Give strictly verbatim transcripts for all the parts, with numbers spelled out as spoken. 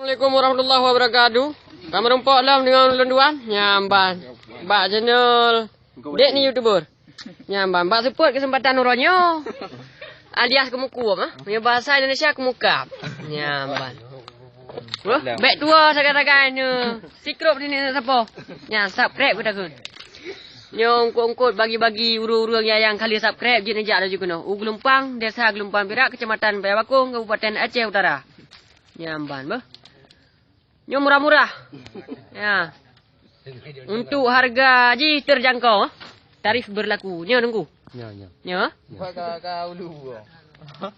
Assalamualaikum warahmatullahi wabarakatuh. Kamoe meurumpok lom deungon ulôn dua. Nyan ban. Bak channel Dek ni YouTuber. Nyan ban. Bak seupôt keuseumpatan uroe nyoe. Alias keumukub, ah. Meunyoe bahasa Indonesia keumukab. Nyan ban. Wah, bèk tuwo sagai-sagai nyoe. Sikrop sini sapo. Nyan, subscribe geuh takheun. Nyoe eungkôt-eungkôt bagi-bagi ureueng-ureueng nyang ka lheueh subscribe jeuet neujak laju keunoe. U Geulumpang, Desa Geulumpang Pirak, Kecamatan Paya Bakong, Kabupaten Aceh Utara. Nyan ban beuh. Nyoe murah-murah. Ya. Untuk harga jih terjangkau, tarif berlaku. Nyoe Teungku. Nyoe, nyoe. Nyoe. Ka, ka, ka ulu.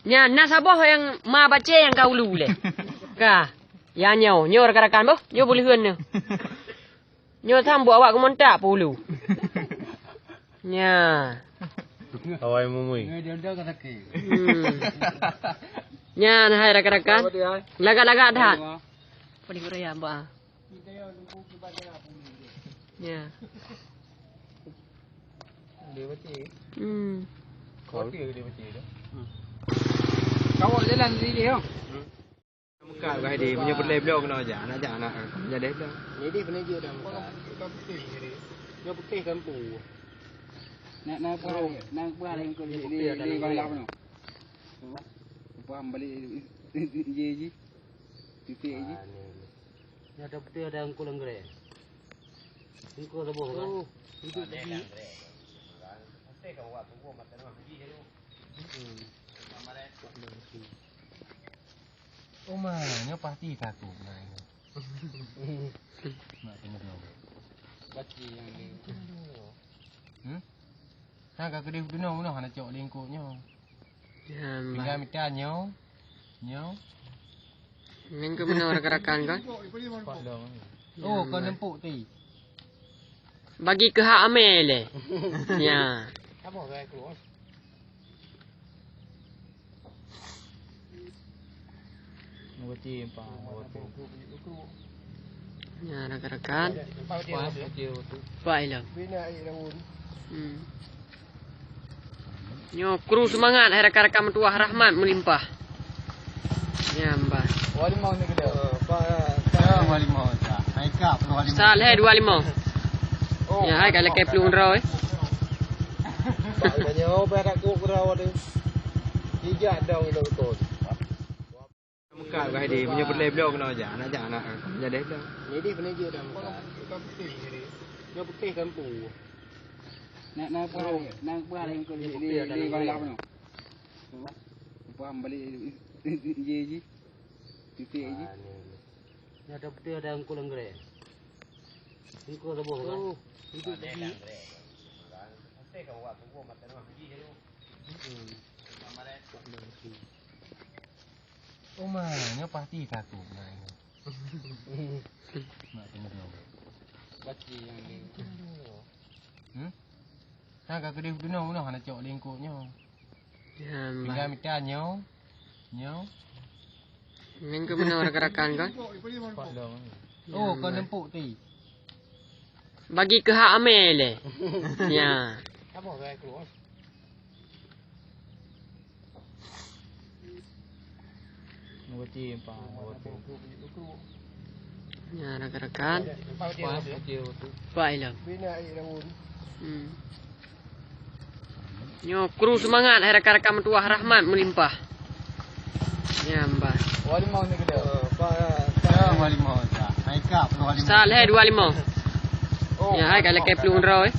Nyan na saboh nyang ma bacé nyang ka ulu lé. Ka. Ya nyoe, nyoe rakan-rakan beuh. Nyoe buleuen nyoe. Nyoe sambot awak keumontak pulu. Nya. Awai mumui. Hmm. Nyan hai rakan-rakan. Lagak-lagak that. Paling kurang ya, Mbak. Nya. Hmm. Kawak jalan sini, ya. Meukat ka deh, meunyoe peureulèe bloe keunoe jak, nak jak, nak jadi bloe. Jadi peureulèe jeuet dah meukat. Nyoe putéh kan pu. Nak, nak peugah, nak peugah lé engkau di, di, di bangla keunoe. Paham balik je ji. Titik ji. Nyoe ada putéh ada engkau lenggeré. Engkau saboh kan? Oh, itu ji. Oh ma, nyoe pasti takut ma nyoe. Mak kena dong. Pasti yang ni. Hmm? Ha, ka keudeh bunoe-bunoe hana cok lingkuk nyoe. Ya, tinggal mita nyoe. Nyoe. Minggu meunoe rakan-rakan kan? Pak dong. Oh, kau nempuk ti. Bagi keuhak amé lé. Ya. Apa gaya keluar? Ngerti, Pak. Ya, rakan-rakan. Pak, ilong. Hmm. Nyoe kru seumangat, hai rakan-rakan meutuwah rahmat meulimpah. Nyan, bah. Sa lhèe dua limong. Nyan, hai ka lakèe plueng droe, eh. Meukat ka deh, meunyoe peureulèe bloe keunoe jak, nak jak, nak jadi bloe. Jadi peureulèe jeuet dah meukat. Nyoe putéh kan pu. Nak, nak peugah, nak peugah lé engkau di, di, di bangla keunoe. Paham balik je ji. Titik ji. Nyoe ada putéh ada engkau lenggeré. Engkau saboh kan? Oh, itu ji. Oh ma, nyoe pasti takut ma nyoe. Mak kena dong. Pasti yang ni. Hmm? Ha, ka keudeh bunoe-bunoe hana cok lingkuk nyoe. Ya, tinggal mita nyoe. Nyoe. Minggu meunoe rakan-rakan kan? Pak dong. Oh, kau nempuk ti. Bagi keuhak amé lé. Ya. Apa gaya keluar? Ngerti, Pak. Ngerti. Ya, rakan-rakan. Pak, ngerti. Pak ilong. Hmm. Nyoe kru seumangat, hai rakan-rakan meutuwah rahmat meulimpah. Nyan, bah. Sa lhèe dua limong. Nyan, hai ka lakèe plueng droe, eh.